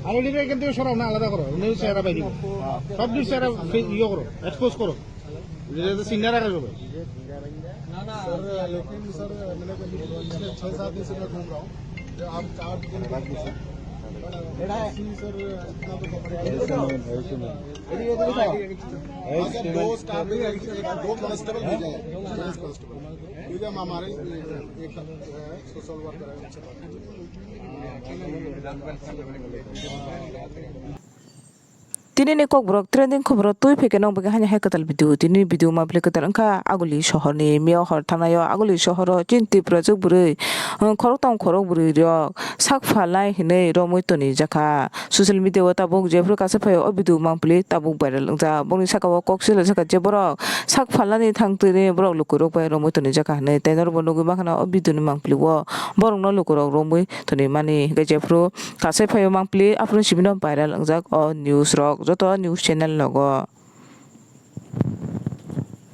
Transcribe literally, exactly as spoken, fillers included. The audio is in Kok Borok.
আর ওই লিটার এখান থেকে সরাও না, আলাদা করো, অন্য চেহারা বাইরে করো। সব কিছু চেহারা ফে-, ইয়ে করো, এক্সপোজ করো। লিটার তো সিনিয়র রাখা যাবে। सर, लेकिन सर, मैंने कभी पिछले छह सात दिन से मैं घूम रहा हूँ। आप चार दिन, सर, इतना तो कपड़े, अगर दो स्टाफ, दो कांस्टेबल भेजा है, पुलिस कांस्टेबल। ठीक है, हम हमारे एक, एक सोशल वर्कर है, उनसे बात करेंगे। Tini ni kokborok trending khoboro twi phaikhe nokbar khe haini hai kwtal video. Tini ni video mapli kwtal wngkha Aguli sohorni. Miya hor thanaio Aguli sohoro chini Tiprajwk bwrwi, hmm, khoroktham khorok bwrwi rok sak phalnai hinwi romwi tonijakha. Social media o tabuk jephru kaisa phaio o video mangpili tabuk viral wngjak. Bongni sakao kok sila sakha je borok sak phalnani thang twi borok lukurok bai romwi tonijakha hinwi. Tei norokbo nugwi mankha o video ni mangpili o borokno lukurok romwi tonwi mani. Hinkhe jephru kasai phaio mangpili aphuru sibino viral wngjak o news rok joto news channel rogo.